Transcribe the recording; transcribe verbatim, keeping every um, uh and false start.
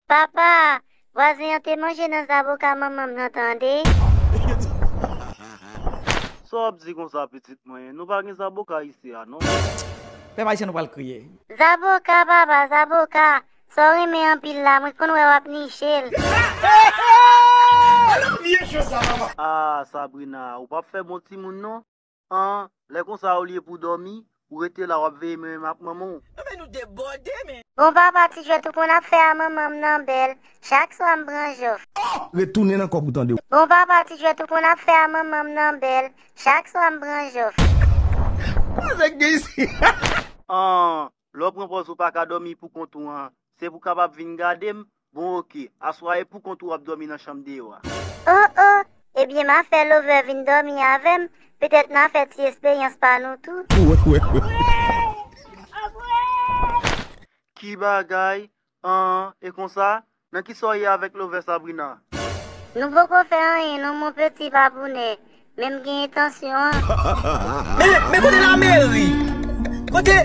Papa, vwazen an te manje nan zaboka manman m nan tande. Sa w ap di konsa pitit mwen? Nou pa gen zaboka isi a non. Pèp ayisyen nou pral kriye. Zaboka, papa, zaboka. Sa w renmen anpil la, mwen konn wè w ap niche l. Ah, Sabrina, ou p ap fè bon timoun non. An, lè konsa olye pou dòmi, ou rete la w ap veye mwen menm ak manman w. Anben nou debòde men. Bon papa, ti jwèt ou konn ap fè a manman m nan bèl. Chak swa m pran jòf. Retounen nan kòb ou tande. Bon papa, ti jwèt ou konn ap fè a manman m nan bèl. Chak swa m pran jòf. Sa k gen isi? An, lè w pran pòz ou pa ka dòmi pou kont ou an, se pou w kapab vin gade m? Bon oke, aswè a e pou kont ou w ap dòmi nan chanm deyò a. Oh oh, ebyen m a fè Lover vin dòmi avè m, petèt n a fè ti esperyans pa nou tou. Wè, wè, wè. Ki bagay? An, e konsa? Nan kisa w ye avèk Lover, Sabrina? Nou poko fè anyen non mon peti papounè, men m gen entansyon an. Men, men kote lameri? Kote,